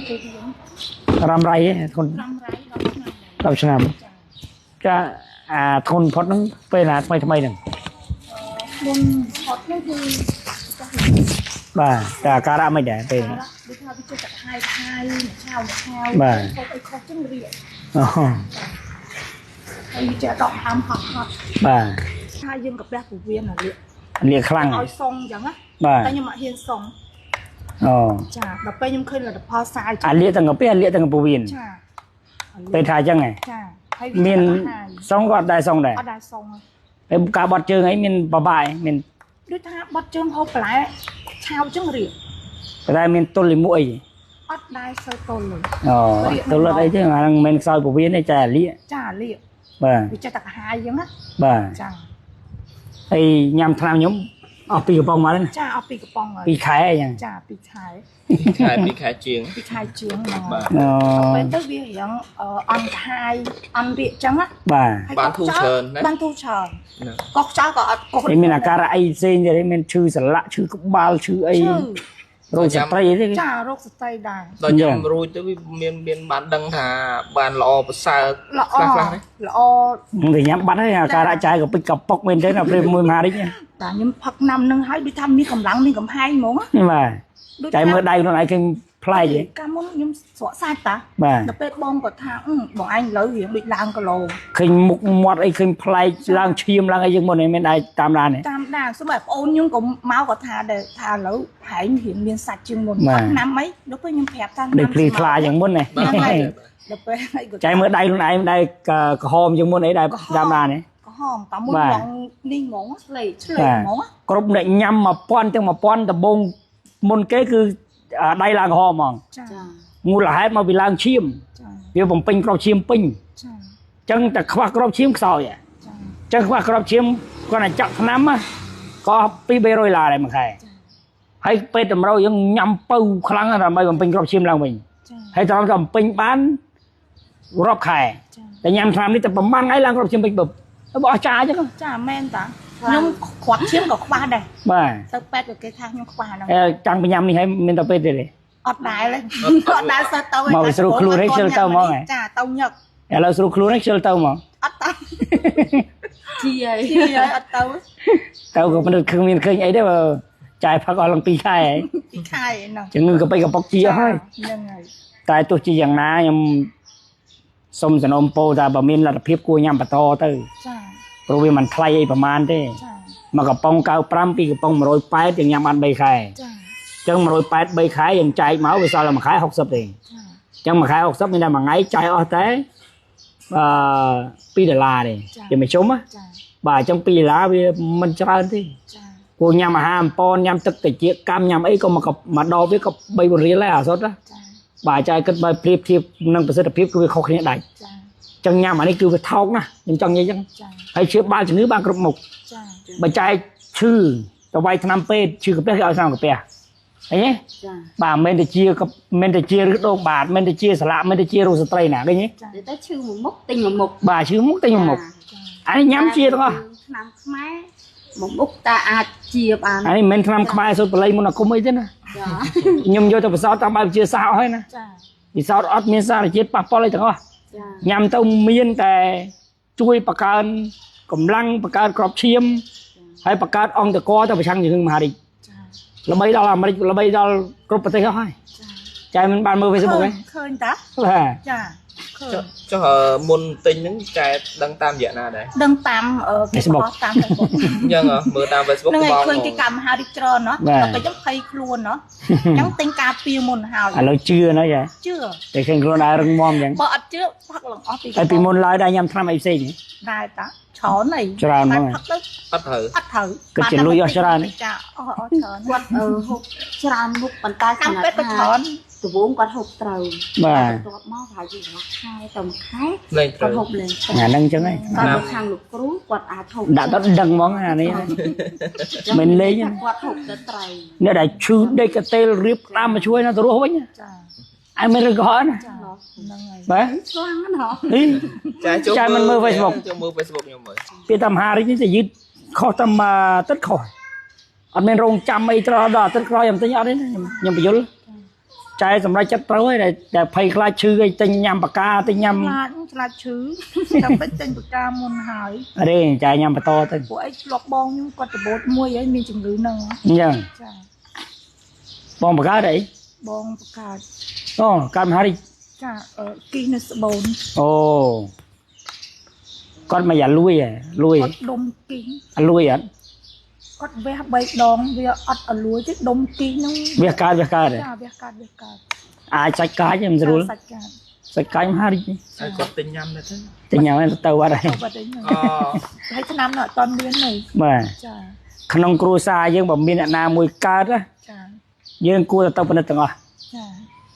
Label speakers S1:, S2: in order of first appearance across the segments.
S1: ទេវា
S2: រ៉ាំរៃឯងធ្ងន់
S1: រ៉ាំរៃ10ឆ្នាំ
S2: 10ឆ្នាំចាអាធ្ងន់ផុតហ្នឹងពេលណាថ្មីថ្មីហ្នឹង
S1: មុនហត់ហ្នឹងគឺចាស់
S2: បាទតែអាការៈមិនដែរពេល
S1: កាលដូចថាវាចេះតែហាយហាយមួយឆាវមួយឆាវខុសអីខុសចឹងរៀក
S2: អូ
S1: ហើយវាចេះដកហាមហត់ហត់
S2: បាទ
S1: ថាយើងកាពះពវៀនអាលៀក
S2: លាកខ្លាំង
S1: ឲ្យសុងចឹងណា
S2: បាទ
S1: តែខ្ញុំអត់ហ៊ានសុង
S2: អូ
S1: ចាដល់ពេលខ្ញុំឃើញលទ្ធផលសាយ
S2: អាលាកទាំងកាពះអាលាកទាំងពវៀន
S1: ចា
S2: ពេលថាអញ្ចឹងហ៎
S1: ចាហើយ
S2: មានសុងក៏អត់ដែរសុងដែរ
S1: អត់ដែរសុង
S2: ហើយការបត់ជើងអីមានបបាក់ឯងមាន
S1: ដូចថាបត់ជើងហូបបន្លែឆាវចឹងរៀក
S2: តែមានទល់លិមួកអី
S1: អត់ដែរសូវទល់เลย
S2: អូទល់អត់អីទេអាហ្នឹងមិនមែនខ្សោយពវៀនទេចាអាលាក
S1: ចាលៀក
S2: បាទ
S1: វាចេះតែកាហាយចឹងណា
S2: បាទ
S1: ចា
S2: ហើយញ៉ាំថ្នាំខ្ញុំអស់ពីកំប៉ុងមកហ្នឹង
S1: ចាអស់ពីកំប៉ុងហើយ
S2: ពីខែអីចឹង
S1: ចាពីខែ
S3: ខែពីខែជាង
S1: ពីខែជាងហ្នឹង
S3: បាទ
S2: អូ
S1: ពេលទៅវារៀងអន់កាហាយអន់រៀកចឹងណា
S2: បាទ
S1: ហើយ
S3: បានធូរច្រើនណា
S1: បានធូរច្រើន
S3: ណា
S1: កុសខ្យល់ក៏អត់កុស
S2: ហើយមានអាការៈអីផ្សេងទៀតទេមានឈឺសន្លាក់ឈឺក្បាលឈឺអី
S1: ឈឺ
S2: រោគស្ត្រីអីទេ
S1: ចារោគសត្រីដែរ
S3: ដល់ញ៉ាំរួចទៅវាមានមានបានដឹងថាបានល្អប្រសើរ
S1: ល្អ
S3: ខ្លះខ្លះទេ
S1: ល្អ
S2: តែញ៉ាំបាត់ហើយអាការៈចាយក៏ពេចកប៉ុកមែនទេដល់ពេលមួយមហារិច
S1: តែខ្ញុំផឹកណាំនឹងហើយដូចថាមានកម្លាំងមានកំហែងហ្មងណា
S2: បាទ
S1: ដូច
S2: តែមើលដៃខ្លួនឯងឃើញប្លែកទេ
S1: កាលមុនខ្ញុំស្រក់សាច់តា
S2: បាទ
S1: ដល់ពេលបងគាត់ថាអឺបងឯងលើរៀងដូចឡើងគីឡូ
S2: ឃើញមុខមាត់អីឃើញប្លែកឡើងឈាមឡើងអីជាងមុនឯងមានដៃតាមដានទេ
S1: តាមដានសូម្បីប្អូនខ្ញុំក៏មកគាត់ថាដែរថាឥឡូវហែងរៀងមានសាច់ជាងមុន
S2: បាទ
S1: ផឹកណាំអីដល់ពេលខ្ញុំប្រាប់ថា
S2: ដូចភ្លីថ្លាជាងមុនណា
S3: បាទ
S1: ហ្នឹងហើយដល់ពេលអីគាត់
S2: ចៃមើលដៃខ្លួនឯងដៃក្រហមជាងមុនអីដែរតាមដានទេ
S1: ក្រហមតាមុន
S2: បាទ
S1: ហ្មងនេះហ្មងឆ្លេឆ្លេ
S2: បាទ
S1: ហ្មង
S2: គ្រប់អ្នកញ៉ាំ1000ទាំង1000ដំបងមុនគេគឺដៃឡើងក្រហមហ្មង
S1: ចា
S4: ចា
S2: មូលហេតុមកពីឡើងឈាម
S1: ចា
S2: វាបំពេញក្របឈាមពេញ
S1: ចា
S2: អញ្ចឹងតែខ្វះក្របឈាមខ្សោយហ៎
S1: ចា
S2: អញ្ចឹងខ្វះក្របឈាមគាត់តែចាក់ថ្នាំណាក៏អស់2 300ឡាដែរមួយខែហើយពេទ្យតម្រូវយើងញ៉ាំពៅខ្លាំងណាស់ដើម្បីបំពេញក្របឈាមឡើងវិញ
S1: ចា
S2: ហើយត្រង់តែបំពេញបានរាប់ខែ
S1: ចា
S2: តែញ៉ាំថ្នាំនេះតែប្រហែលថ្ងៃឡើងក្របឈាមពេញបឹបបអស់ចាអញ្ចឹង
S1: ចាមែនតាខ្ញុំគ្រាប់ឈាមក៏ខ្វះដែរ
S2: បាទ
S1: ទៅពេទ្យក៏គេថាខ្ញុំខ្វះហ្នឹង
S2: អេតាំងពីញ៉ាំនេះហើយមានតែពេទ្យទេទេ
S1: អត់ដែរទេអត់ដែរសើទៅឯង
S2: មកវាស្រួលខ្លួនឯងខ្ជិលទៅហ្មងហ៎
S1: ចាទៅញឹក
S2: ឥឡូវស្រួលខ្លួនហើយខ្ជិលទៅហ្មង
S1: អត់ទៅ
S4: ជាហើយ
S1: ជាហើយអត់ទៅ
S2: ទៅក៏មិនឃើញមានឃើញអីទេបើចាយផឹកអស់ឡើង2ខែហើយ
S1: ពីខែហ្នឹង
S2: ជំងឺក៏បីកប៉ុកជាអស់ហើយ
S1: ហ្នឹងហើយ
S2: តែទោះជាយ៉ាងណាខ្ញុំសូមសំណូមពរថាបើមានលទ្ធភាពគួរញ៉ាំបន្តទៅ
S1: ចា
S2: ព្រោះវាមិនថ្លៃអីប្រហែលទេ
S1: ចា
S2: មកកំប៉ុង95ពីកំប៉ុង180យើងញ៉ាំបាន3ខែ
S1: ចា
S2: អញ្ចឹង180 3ខែយើងចែកមកវាសល់តែមួយខែ60ទេ
S1: ចា
S2: អញ្ចឹងមួយខែ60មានតែមួយថ្ងៃចាយអស់តែអឺ2ដុល្លារទេជាមធ្យមណា
S1: ចា
S2: បាទអញ្ចឹង2ដុល្លារវាមិនច្រើនទេ
S1: ចា
S2: គួរញ៉ាំអាហារអំពនញ៉ាំទឹកតិចកម្មញ៉ាំអីក៏មកមកដបវាក៏3 4រៀលដែរអាសុទ្ធណា
S1: ចា
S2: បាទចាយគិតបើប្រៀបធៀបនឹងប្រសិទ្ធភាពគឺវាខុសគ្នាដាច់
S1: ចា
S2: ចឹងញ៉ាំអានេះគឺវាថោកណាស់ខ្ញុំចង់និយាយចឹង
S1: ចា
S2: ហើយឈឺបាលជំងឺបានគ្រប់មុខ
S1: ចា
S2: បើចាយឈឺទៅវាយថ្នាំពេទ្យឈឺកាពះគេឲ្យថ្នាំកាពះឃើញទេ
S4: ចា
S2: បាទមិនមែនតែជាក៏មិនតែជាឬដូងបាតមិនតែជាស្លាកមិនតែជារោគស្ត្រីណាឃើញទេ
S1: ចា
S4: និយាយទៅឈឺមួយមុខទិញមួយមុខ
S2: បាទឈឺមុខតែញ៉ាំមុខអានេះញ៉ាំជាទាំងអស់
S4: ឆ្នាំខ្មែរមួយមុខតាអាចជាបាន
S2: អានេះមិនមែនថ្នាំខ្មែរសូត្របល័យមុនអាគមអីទេណា
S4: ចា
S2: ខ្ញុំយកទៅពិសោធន៍តាមបែបវិទ្យាសាស្ត្រអស់ហើយណា
S1: ចា
S2: ពិសោធន៍អត់មានសារជាតិប៉ះពាល់អីទាំងអស់
S4: ចា
S2: ញ៉ាំទៅមានតែជួយបង្កើនកម្លាំងបង្កើតក្របឈាមហើយបង្កើតអង្គតកទៅប្រឆាំងជំងឺមហារីក
S1: ចា
S2: ល្បីដល់អាមេរិកល្បីដល់គ្រប់ប្រទេសអស់ហើយ
S1: ចា
S2: ចែមិនបានមើល Facebook ទេ
S1: ឃើញតា
S2: បាទ
S1: ចាឃើញ
S3: ចុះចុះមុនទិញហ្នឹងចែដឹងតាមរយៈណាដែរ
S1: ដឹងតាមគេបង្ហោះតាម Facebook
S3: អញ្ចឹងហ៎មើលតាម Facebook
S1: ហ្នឹងហើយ
S3: បង
S1: ឃើញគេកម្មហារីកច្រើនเนาะដល់ពេលចឹងភ័យខ្លួនเนาะអញ្ចឹងទិញការពារមុនហើយ
S2: ឥឡូវជឿណាស់ចា
S1: ជឿ
S2: តែឃើញខ្លួនឯងរឹងមាំអញ្ចឹង
S1: បើអត់ជឿផឹកឡើងអស់ពី
S2: តែពីមុនឡើយដែរញ៉ាំថ្នាំអីផ្សេងហ៎
S1: ដែរតាច្រើនអី
S2: ច្រើនហ្មង
S1: តែផឹកទៅ
S3: អត់ត្រូវ
S1: អត់ត្រូវ
S2: គិតជាលុយអស់ច្រើនហ៎
S1: ចាអស់អស់ច្រើន
S4: គាត់អឺហូបច្រើនមុខប៉ុន្តែ
S1: តាមពេទ្យក៏ច្រើន
S4: ដំបូងគាត់ហូបត្រូវ
S2: បាទ
S4: បន្ទាប់មកប្រហែលជាចន្លោះខែទៅមួយខែ
S3: លែងត្រូវ
S4: គាត់ហូបលែងត្រូវ
S2: អាហ្នឹងអញ្ចឹងហ៎
S4: តែនៅខាងលោកគ្រូគាត់អាចហូប
S2: ដាក់ទៅដឹងហ្មងអានេះ មិនលេងទេ
S4: គាត់ហូបទៅត្រូវ
S2: អ្នកដែលឈឺដេកកតេលរៀបផ្ដាំមកជួយណាទៅរស់វិញ
S1: ចា
S2: ឯងមិនរឹងកុហកណា
S1: ចាហ្នឹងហើយ
S2: បាទ
S4: ឆ្លាំងណាស់ហ៎
S2: ហី
S3: ចែចូល
S2: ចែមិនមើល Facebook
S3: ចូលមើល Facebook ខ្ញុំមើល
S2: ពីតាមហារិចនេះតែយឺតខុសតាមអាទិត្យខុសអត់មានរងចាំអីត្រដល់អាទិត្យក្រោយខ្ញុំទិញអត់ទេណាខ្ញុំខ្ញុំបញ្យល់ ចែសម្រាប់ចិត្តត្រូវហើយដែលដែលភ័យខ្លាចឈឺអីទិញញ៉ាំបកាទិញញ៉ាំ
S1: ខ្លាចខ្លាចឈឺ តែមិនទិញបកាមុនហើយ
S2: អរេចែញ៉ាំបន្តទៅ
S1: ពួកអីឆ្លប់បងខ្ញុំគាត់របូតមួយហើយមានជំងឺហ្នឹង
S2: អញ្ចឹង
S1: ចា
S2: បងបកាអី
S1: បងបកា
S2: អូកើតមហារីក
S1: ចាអឺគីនៅស្បូន
S2: អូគាត់មកយ៉ាលួយហ៎លួយ
S1: គាត់ដុំគី
S2: អាលួយអត់
S1: គាត់វះ3ដងវាអត់អលួយទេដុំគីហ្នឹង
S2: វះកើតវះកើតហ៎
S1: ចាវះកើតវះកើត
S2: អាចសាច់កាចមិនស្រួល
S1: សាច់កាច
S2: សាច់កាចមហារីក
S3: ហើយគាត់ទិញញ៉ាំដែរទៅ
S2: ទិញញ៉ាំហើយទៅបាត់ហើយ
S1: ទៅបាត់ហើយ
S3: អូ
S1: ហើយឆ្នាំនោះអត់តាន់មានទេ
S2: បាទ
S1: ចា
S2: ក្នុងគ្រួសារយើងបើមានអ្នកណាមួយកើតណា
S1: ចា
S2: យើងគួរតែទៅពិនិត្យទាំងអស់
S1: ចា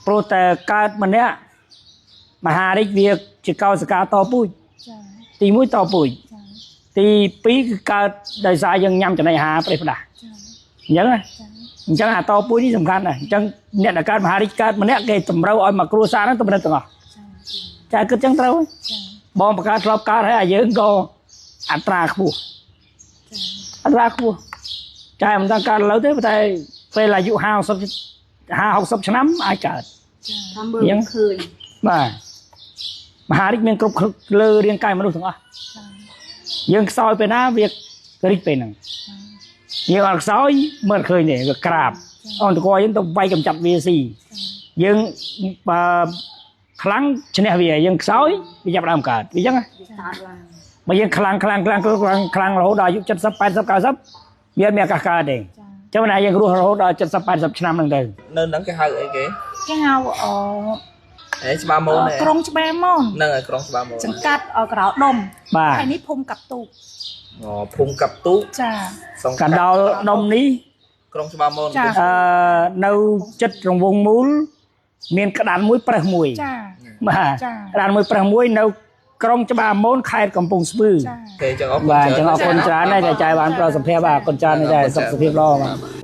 S2: ព្រោះតែកើតម្នាក់មហារាជវាជាកោសិកាតពូជ
S1: ចា
S2: ទី1តពូជ
S1: ចា
S2: ទី2គឺកើតដោយសារយើងញ៉ាំចំណីអាហារប្រេះផ្ដាស់
S1: ចា
S2: អញ្ចឹងណា
S1: ចា
S2: អញ្ចឹងអាតពូជនេះសំខាន់ណាស់អញ្ចឹងអ្នកដែលកើតមហារាជកើតម្នាក់គេតម្រូវឲ្យមកគ្រួសារហ្នឹងទៅពិនិត្យទាំងអស់
S1: ចា
S2: ចាគិតអញ្ចឹងត្រូវហើយ
S1: ចា
S2: បងបង្កើតធ្លាប់កើតហើយអាយើងក៏អត្រាខ្ពស់
S1: ចា
S2: អត្រាខ្ពស់ចាមិនដឹងកើតឥឡូវទេប៉ុន្តែពេលអាយុ50 50 60ឆ្នាំអាចកើត
S1: ចា
S4: ថាមើលឃើញ
S2: បាទមហារាជមានគ្រប់លើរាងកាយមនុស្សទាំងអស់
S1: ចា
S2: យើងខ្សោយពេលណាវារិចពេលហ្នឹងយើងអត់ខ្សោយមើលឃើញទេវាក្រាបអន្តកយើងទៅវាយកំចាត់វាស៊ីយើងបើខ្លាំងឈ្នះវាយើងខ្សោយវាចាប់ដើមកើតវាអញ្ចឹងណា
S4: វាកើតឡើង
S2: បើយើងខ្លាំងខ្លាំងខ្លាំងខ្លាំងខ្លាំងរហូតដល់អាយុ70 80 90វាអត់មានឱកាសកើតទេ
S1: ចា
S2: អញ្ចឹងណាយើងរស់រហូតដល់70 80ឆ្នាំហ្នឹងទៅ
S3: នៅហ្នឹងគេហៅអីគេ
S1: គេហៅអ
S3: អេច្បារមូន
S1: ក្រុងច្បារមន
S3: ហ្នឹងហើយក្រុងច្បារមូន
S1: សង្កាត់ក្រោដុំ
S2: បាទ
S1: ហើយនេះភូមិកាប់ទូក
S3: អូភូមិកាប់ទូក
S1: ចា
S3: សង្កាត់
S2: កណ្ដោលដុំនេះ
S3: ក្រុងច្បារមូន
S1: ចា
S2: អឺនៅចិត្តរង្វង់មូល មានក្តានមួយប្រេះមួយ
S1: ចា
S2: បាទ
S1: ចា
S2: ក្តានមួយប្រេះមួយនៅក្រុងច្បារមូនខេត្តកំពង់ស្ពឺ
S1: ចា
S3: គេចឹងអរគុណ
S2: បាទអញ្ចឹងអរគុណច្រើនណាស់ដែលចែកបានប្រសិទ្ធភាពបាទអរគុណច្រើនណាស់ដែលសុខភាពល្អបាទ